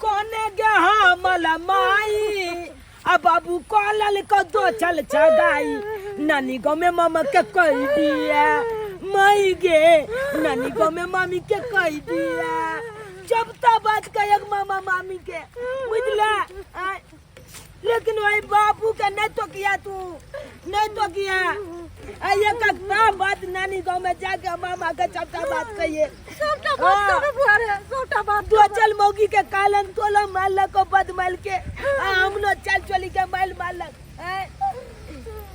कोने गे हमल माई आ बाबू कॉलल को दो चल छगाई नानी गाँव में मामा के कह दिया माई गे नानी गाँव में मामी के कह दिया जब तक बात कह मामा मामी के बुझला आय, लेकिन वही बापू के नहीं तो किया तू नहीं तो किया आ ये का बात नानी गाँव में जाके मामा के चपटा बात कहिए सबटा बात हाँ। कहबै बुआ रे सबटा बात दो चल मौगी के कालन तोला मारलक ओ बद माल के आ हमनो चल चली के माल मारलक आय।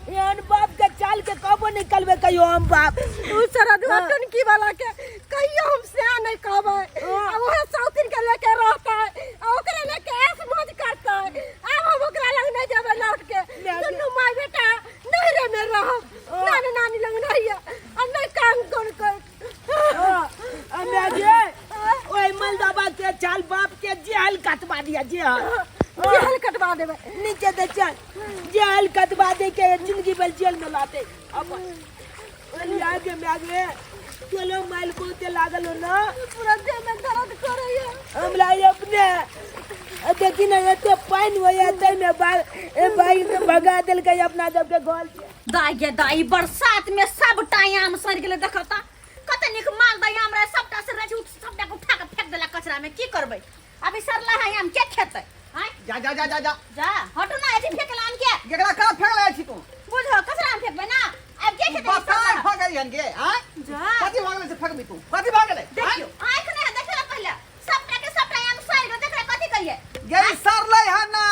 एहन बाप के चाल के कबो निकलबे कहियो हम बाप उ सरदुआ हाँ। टनकी वाला के कहियो हम से नहीं कहबै हाँ। आ उहे साउथिन के लेके रहतै आ ओकरे लेके ऐश मौज करतै आब हम ओकरा लग नहीं जेबै लौट के नहीं। दुनू माय बेटा नैहरे में रहब हाँ। नानी नानी लग नहीं है आ नहीं काम कर कर हाँ, अम्मा जे ओए मलदबा के चाल बाप के जेल कटवा दिया जेल जेल कटवा देबै नीचे दे चल जेल कटवा दे के जिंदगी भर जेल में लाते अपन ओली आगे में आगे चलो माइल को ते लागल हो ना पूरा देह में दर्द करैया हमरा ये अपने देखी ना एते पानि होइया ताहिमे बाल ए भाई के भगा देलकै अपना सबके घर से दाई गे दाई बरसात में सबटा आम सड़ गेलै देखो त कते नीक मालदह आम रहे सबटा से रहे सबटा के उठा के फेंक देला कचरा में की करबै अभी सरला है आम के खेतै आँय जा जा जा जा जा जा हटू ना एथी फेंकला आम के केकरा कहाँ फेंकले छी तू बुझो कचरा में फेंकबै ना आब के खेतै बसार भऽ गेली हन गे आँय जा कथी भऽ गेलै से फेंकबी तू कथी भऽ गेलै देखियो आँख नहि देखे ला पहिले सबटा के सबटा आम सड़ गेल देखले कथी कहिए गे सरलै हन ना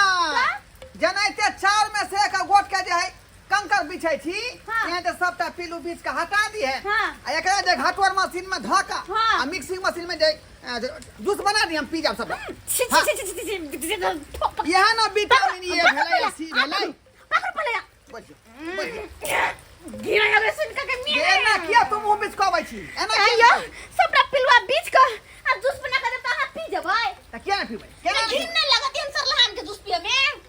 जेनाहिते चार में से एक गोट के जे है कंकर बिछै छी हाँ। यहाँ ते सबटा पीलू बीछ के हटा दी है हाँ। आ एकरा जे घाटवर मशीन में धऽ के हाँ। आ मिक्सिंग मशीन में जे जूस बना दी हम पी जाब सबटा छी हाँ। छी छी छी छी छी छी इएह ने विटामिन ए भेलै आ सी भेलै पकड़ पले बोलियो बोलियो गिरा लगे सुन के गे मिया एना किया तुम मुंह बिचकाबै छी एना किया आइयो सबटा पिलुआ बीछ के आ जूस बना के देता हां पी जेबै तऽ किया ने पीबै केना ने घिन नहीं लगत इन सर लहान के जूस पिए में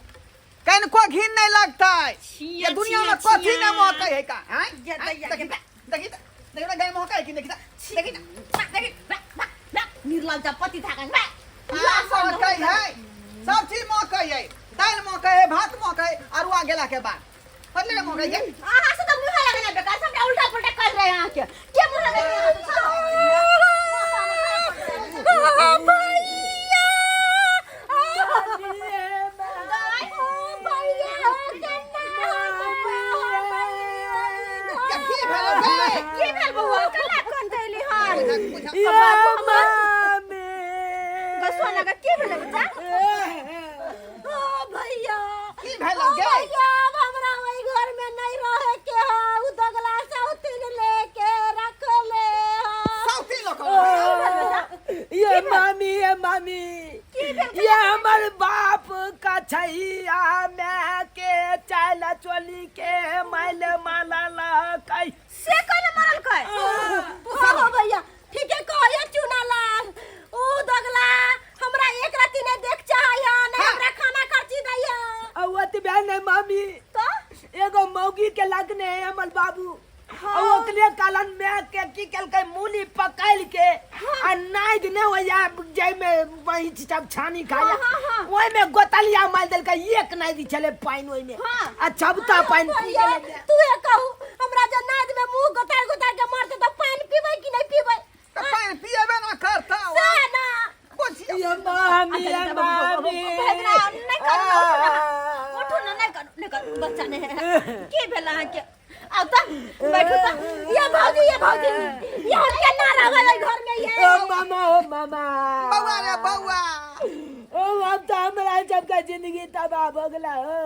कनिको घिन नहीं लगतै छिया, ये दुनिया में छिया, कथी छिया। ने महकै है का हैं ये दैया देखी के त देखी त देखी त गाय महकै कि देखी त देखी त देखी निर्लज्ज पति थाकन बा महकै है सब चीज महकै है दालि महकै है भात महकै है अरुआ गेला के बाद पतले ने महकै है अहाँ से तो मुंह लगे ना बेकार सबटा उल्टा पुल्टा कर रहे हैं अहाँ के के मुंह लगे की भेल गे की भेल बौआ कला कोन देली हन बुझा या मामी गसो लगा की भेल बच्चा ओ भैया की भेल ओ गे भैया अब हमरा ओहि घर में नहीं रहे के है उ दगला सौतीन लेके रखले है साउथी लोक ये मामी ये मामी ये हमर बाप का छैया मैं के चाल चोली के मैल माला लकई से कोन मरल कय हाँ हो भैया ठीके कहैया चुना लाल उ दगला हमरा एक राति नहीं देख चाहैया नहीं हाँ। हमरा खाना खर्ची दैया अवत बहन है मामी तो एगो मौगी के लगने है हमर बाबू आ ओकरे कालन में के की केलकै मूली पकड़ के आ नाइद ने होइया जाहिमे वही सब छानी खाया हाँ, हाँ, हाँ। ओहिमे गोतलिया मारि देलकै एक नाइद छलै पानि ओहिमे हाँ। आ छबता पानि पी भैया गेलै तू ये कहू हमरा जे नाद में मुंह गोतार गोतार के मारते तो पानी पीबै कि नहीं पीबै तऽ पानि पिएबे ना करता से ना बुझियौ ये मामी ये मामी भेजना नहीं करू ना, उठू ना उठू ना नहीं करू नहीं करू बच्चा नहीं है की भेल अहाँके आउ तऽ बैठू तऽ ये भौजी ये भौजी ये हम के ना रहबै घर में ये ओ मामा ओ मामा बौआ रे बौआ ओ अब तो हमरा सबके जिंदगी तबाह भऽ गेला हो।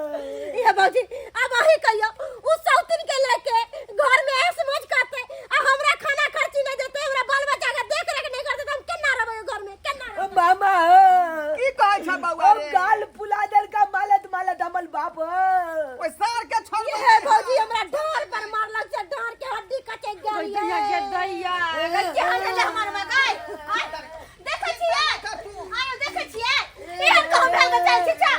ये भौजी अब अही कहियो उ सौतिन के लेके घर में ऐश मौज करते आ हमरा खाना खर्ची नहीं देते हमरा बाल बच्चा के देख रेख नहीं करते त हम केना रहबै घर में केना ओ रहबै मामा हो। की कहै छ बौआ ओ रे गाल फुला देलका मालत मालत हमर बाप हो। ओइ सार के छोड़ ये भौजी हमरा ढार पर मारलक से ढार के हड्डी कचक गेल दैया गे दैया के हाल भेलै हमर में गै आँय? देखै छियै आयो देखै छियै एहन कहूं भेल के चल छिछा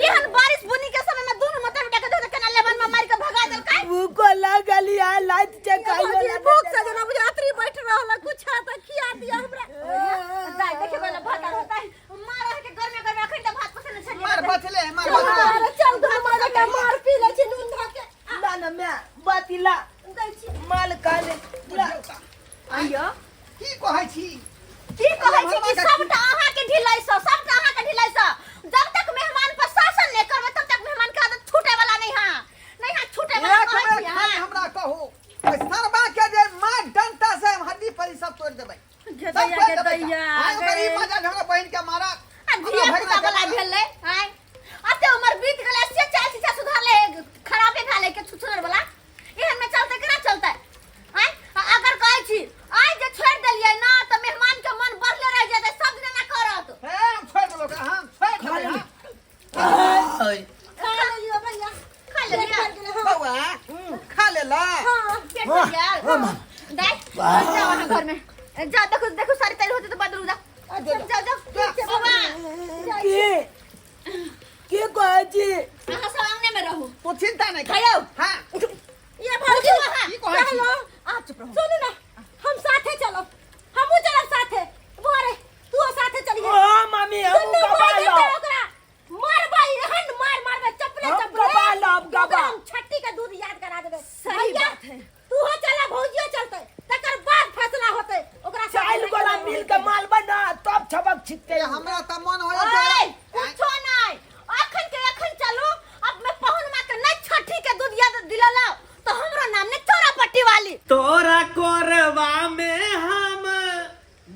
एहन बारिश बुनी के समय में दुनू मतलब बेटा के धो के केना लेबन में मार के भगा देलकै भूखो लागल या लाइट से भौजी भूख से जेना बुझे अतरी बैठ रहल कुछ त खिया दिया हमरा दाइ देखियो वाला भात होता है मारा के घर में जा हमरा बहिन के मारा आ धिया पुता वाला भेलै आय अते उमर बीत गेलै से चाल शिक्षा सुधारले खराबे भेलै के छुछुनर वाला एहन में चलते केना चलते आय आ अगर कहै छी आय जे छोड़ि देलियै ना तऽ मेहमान के मन बढ़ले रहि जेतै सब दिन एना करत हे हम छोड़ देलो ओकरा हम छोड़ खा देबै लेली। हम आय। खा लेलियो भैया खा लेलियै? पेट भरि गेलै, हाँ। बौआ खा लेला हाँ पेट भरि गेल हाँ, माँ। दाइ जाओ अहाँ घर में जाओ देखो देखो सारी तैयारी होते तो बदलू जाओ जाओ जाओ ठीक छै, बाबा जाइ छी। के के कहै छी अहाँ सब अंगने में रहू तू चिंता नहीं कर खइयौ हां ये भौजी की कहै छी? हेलो अहाँ चुप रहू सुनू ना हम साथे चलब हमहूँ चलब साथे बोरे तू साथे चलिहे ओ मामी हम दुनू गबा भाई लब जेतै ओकरा मारबै एहन मार मारबै चपले हम चपले गबा लब, गबा। ओकरा हम छट्टी के दूध याद करा देबै सही भैया, बात है। तूहो चला भौजियो चलतै तकर बाद फैसला होतै ओकरा साथे चाइल नहि गोला चलबै। मिल के माल बना तब छबक छिटते ए हमरा त मन होय ओए, कुछो नहीं अखन के अखन चलू अब मैं पहुन माँ के नहीं छठी के दूध याद दिलाला तो हमरो नाम ने चोरा पट्टी वाली तोरा कोरबा में हम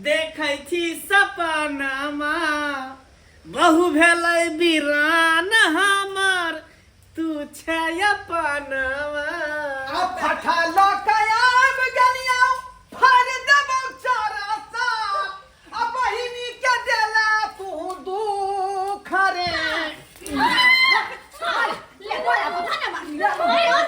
देखै छी सपनामा बहु भेलै वीरान हमर तू छै अपनावा आ फटा लकयाब गलिया फर देबौ चारा सा आ बहिनी के देला तू दुख रे ले बोला बोला ना मार अरे और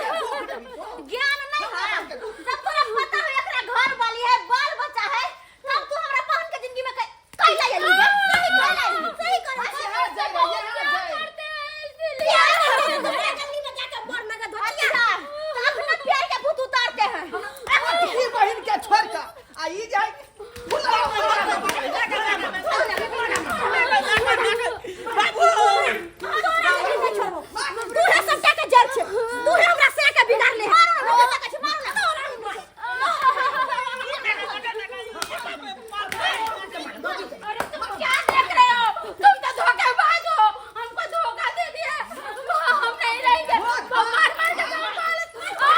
ज्ञान नहीं है जब तोरा पता हो एकरा घर वाली है बाल बच्चा है तब तू हमरा बहन के जिंदगी में कैला आइली बे सही कैला आइली सही कैला प्यार करते हैं दूसरा गली में जाके बोर में के धोतिया अच्छा तो अपना प्यार के भूत उतारते हैं ई बहिन के छोड़ के आ ई जाय तू है सबटा के जड़ छै तू है हमरा से के बिगाड़ ले मारो ना मारो ना अरे तुम क्या देख रहे हो तुम तो धोखेबाज हो हमको धोखा दे दिया हम नहीं रहेंगे हम मार मार के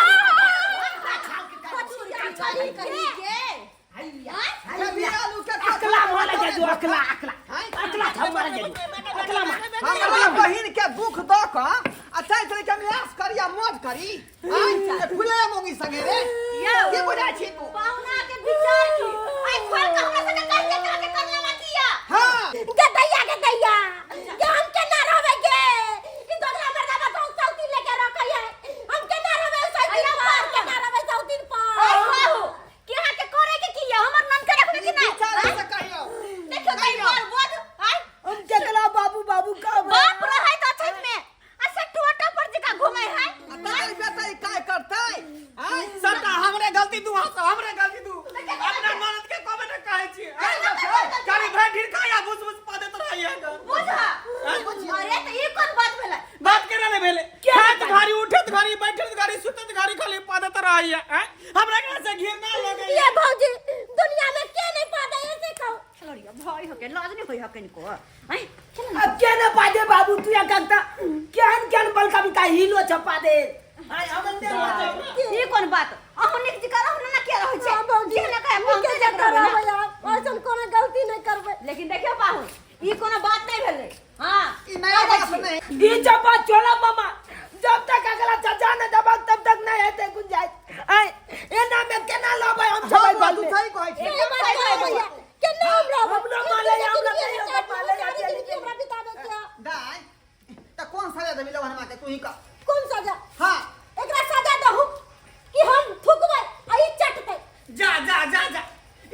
अकला मारा जाजू अकला अकला अकला था मारा जाजू अकला मार हमरा बहिन के दुख द क आ चाहे चले के हम आस करी आ मौज करी आय फुले मोंगी संगे रे के बुझाय छी तू पाहुना के विचार की आई खोल के हमरा संगे कह के के कर लेवा किया हां गदैया गदैया के हम केना रहबे गे ई दोगला मर्दाबा बहुत सौतीन लेके रखै है हम केना रहबे सौतीन पर केना रहबे सौतीन पर आई बाहु के हां के करे के किया हमर नन के रखबे कि नहीं विचार से कहियो देखियो कहीं बार बोध आई हम केकरा बाबू बाबू का बाप रहे तो अच्छा में अच्छा टोटो पर जका घूमे है आ तार बेटा ई काय करतै आय सबटा हमरे गलती दू हंस हमरे गलती दू अपना ननद के कहबे न कहै छी खाली भरि ढिरका या भूस भूस पा देत रहैया बुझा अरे तो ई कोन बात भेलै बात केना नहि भेलै खाइत घड़ी उठैत घड़ी बैठैत घड़ी सुतैत घड़ी खाली पा देत रहैया हमरा एकरा से घृणा लगैया ये भौजी दुनिया में के नहीं पादा ऐसे कहो चलो भाई होके लाज नहीं होई हकन को हैं अब के न पादे बाबू तू या कहता केहन केहन बलका बिका हिलो छपा दे आय हमन दे ई कोन बात अहूँ नीक जकाँ रहू ने के रहै छै हाँ, भौजी। के ने कहे नीके हम जकाँ रहबै आब ऐसन कोनो गलती नहीं करबै लेकिन देखियो पाहुन ई कोनो बात नहीं भेलै हां ई नया बात नहीं ई चपा छोड़ा मामा जब तक अगला चाचा न दबा तब तक नहीं हेते गुंजाइश आय एना में केना लबै हम हां छबै तू गल में सही कहै छी ये बात करो भैया केना हम रहबै हमरा माले हमरा कहियो के माले या चली हमरा बिताबे के दाय त कौन सजा देबी लवन के तू ही कह कौन सजा हां एकरा सजा दहु कि हम थुकबै आ ई चटतै जा जा जा जा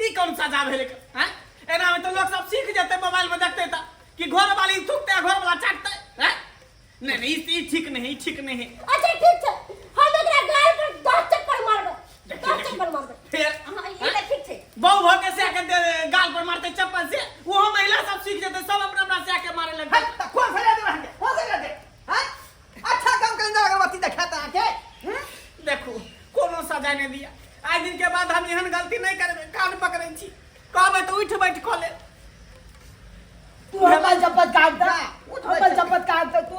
ई कौन सजा भेलै हैं एना में तो लोग सब सीख जेतै मोबाइल में देखते त कि घर वाली थूकते घर वाला चाटते हैं नहीं नहीं ई ठीक नहीं ई ठीक नहीं अच्छा ठीक छै हम एकरा गाल पर 10 चप्पल मारबै 10 चप्पल मारबै फिर हां ई त ठीक छै बहु भऽ के से के गाल पर मारते चप्पल से ओहो महिला सब सीख जेतै सब अपना अपना से के मारे लगतै त कौन सजा देबे अहाँके कौन सजा दे हैं अच्छा काम करिंदा अगरबत्ती देखाता अहाँके देखू कोनो सजा नहि दिया आइ दिन के बाद हम एहन गलती नहि करबै कान पकड़ै छी उठ बैठ कऽ ले। तू हमर शपथ काटता, उठ हमर बैठ। शपथ काटता तू,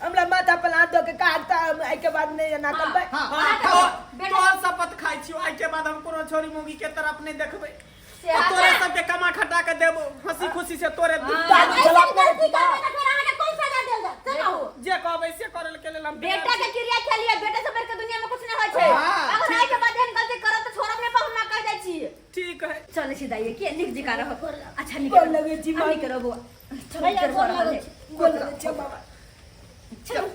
हमरा माथा पर हाथ धो के काटता, हम एहिके बाद नहीं एना करबै। हाँ। हाँ, बेटा- तोहर शपथ खाइ छियौ, आइ के बाद हम कोनो छोरी मौगी के तरफ नहि देखबै। से आ तोरे अच्छा। सबके कमा खटा के देबो, हंसी खुशी से तोरे दुख। दादी ऐसन जवाब गलती नहीं करबै तऽ फेर अहाँके कोन सजा देल जायत से कहू। जे कहबै से करे के लेल हम तैयार बेटा छी। के क्रिया खेलिए, बेटा से बढ़ के दुनिया में कुछ नहीं होय छै। हाँ, अगर आइ के बाद एहन गलती करब तऽ छोड़ब नहि, पहुना कह जाइ छी। ठीक है। चलै छी दाइ, के नीक जकाँ रहब। अच्छा नीक गोर लगै छी, आ, नीक रहब बौआ। चलू, भैया, देर भऽ गोर रहल लगै है। छी। गोर लगै छी बाबा। चलू।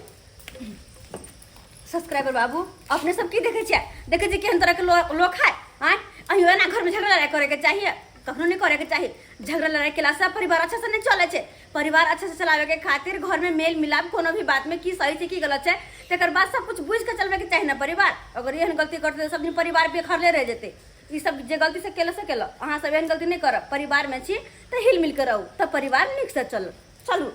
सब्सक्राइबर बाबू, अपने सब की देखै छियै? देखै छियै केहन तरहके लोक है? आँय, अहियो एना घरमे झगड़ा लड़ाइ करैके चाहिए? कखनो नहि करैके चाही। झगड़ा लड़ाइ केलासँ परिवार अच्छा से नहि चलै छै। परिवार अच्छा से चलाबैके खातिर घरमे मेल मिलाप, कोनो भी बातमे की सही छै की गलत छै, तकर बाद सब कुछ बुझि कऽ चलबैके चाही ने परिवार। अगर एहन गलती करतै तऽ सब दिन परिवार बिखरले रहि जेतै। ई सब जे गलती से केलक से केलक, अहाँ सब एहन गलती नहि करब। परिवारमे छी तऽ हिल मिल कऽ रहू तऽ परिवार नीकसँ चलत। चलू।